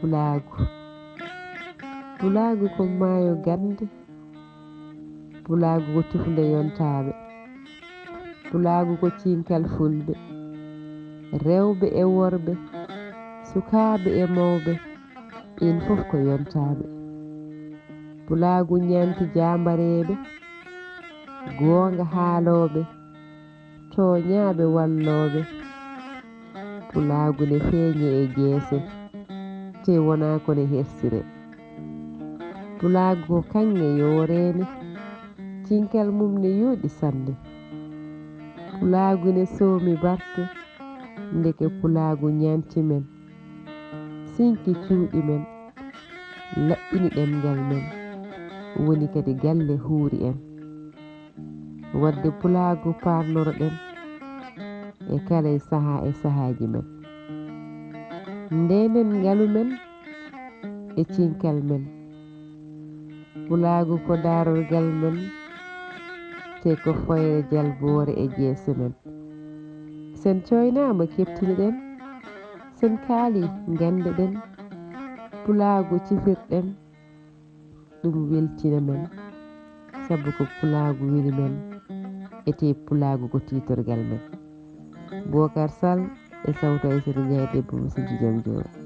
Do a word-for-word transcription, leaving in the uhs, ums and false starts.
Pulaagu. Pulaagu ko maayo gannde. Pulaagu ko tufnde yontaaɓe. Pulaagu ko cinkal fulɓe. Rewɓe e worɓe, sukaaɓe e mawɓe, ɓeen fof ko yontaaɓe. Pulaagu ñaanti jaambareeɓe, goonga haalooɓe, tooñaaɓe wallooɓe. Pulaagu ne feeñe e jeese, te wonaa ko ne hersire. Pulaagu ko kaŋŋe yooreene, cinkal mum ne yooɗi sanne. Pulaagu ne soomi barke, ndeke pulaagu ñaanti men, sinki cuuɗi men, laɓɓini ɗemngal men, woni kadi galle huuri en. Wadde pulaagu paarnoro-ɗen e kala e sahaa e sahaaji men. Ndeenen ngalu men e cinkal men. Pulaagu ko daarorgal men, te ko foyre jalboore e jeese men. Sen cooynaama keɓtini-ɗen, sen kaali ngannde-ɗen, pulaagu cifir-ɗen, ɗum weltina men, sabu ko pulaagu weli men, etee pulaagu ko tiitorgal men. Bocar Sall e sawtu Aysata Njaay debbo mo Sinthiou Diamnioro.